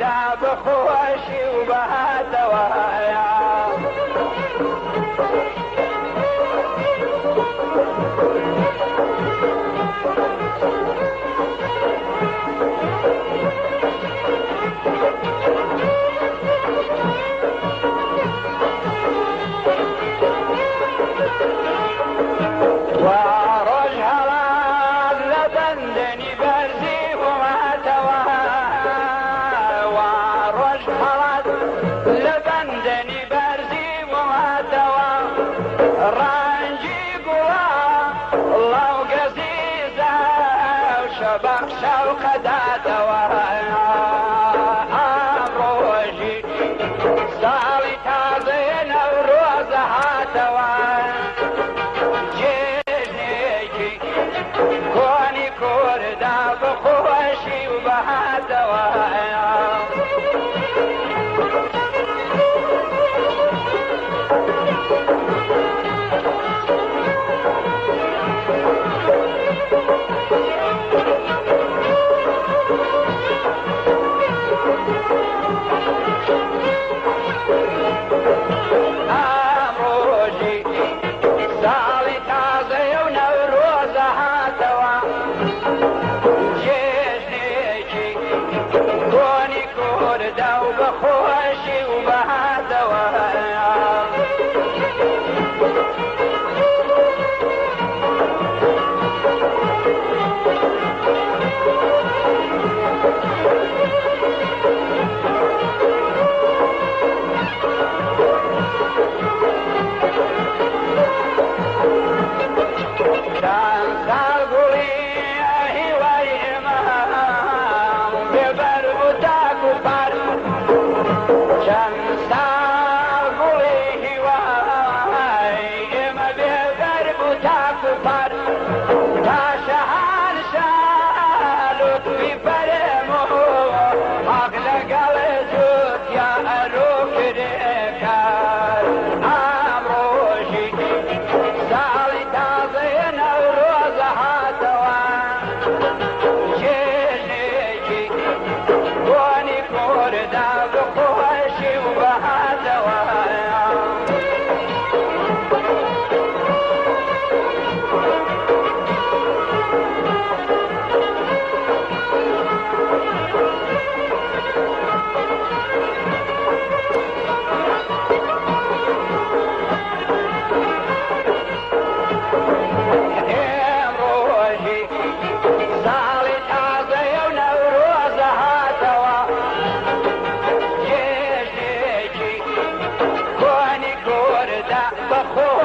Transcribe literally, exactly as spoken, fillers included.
دا بە خۆشی و بە هاتەوە. وا ڕۆژ هەڵات لە بەندەنی بەرزی بوومەتەوە، وا ڕۆژ هەڵات لە بەندەنی بەرزی بوومەتەوە، ڕەنگی گوڵە ڵاو گەزیزە و شەبەق شەوقە داتەوە. ئەمڕۆژی ساڵی تازەیە، نەورۆزە هاتەوە، جێژنێکی کۆنی کوردا بە خۆشی و بە هاتەوە. ئەمڕۆژی ساڵی تازەیە و نەورۆزە هاتەوە، جێژنێکی کۆنی کوردا و بە خۆشی و بە هاتەوە. چەند ساڵ گوڵی هیوای ئێمە بێ بەرگ و تاک و پار، چەند ساڵ گوڵی هیوای ئێمە بێ بەرگ و تاک و پار، تا شەهان شالوت بیفەرموو، حەق لەگەڵ جوتیا ئەرو کرێکار. ئەمڕۆژی ساڵی تازەیە، نەورۆزە هاتەوە، جێژنێکی کۆنی کوردا بە خۆشی و بە هاتەوە. ئێمڕۆژی ساڵی تازەیە و نەورۆزە هاتەوە، جێژنێکی کۆنی کوردا بەخۆ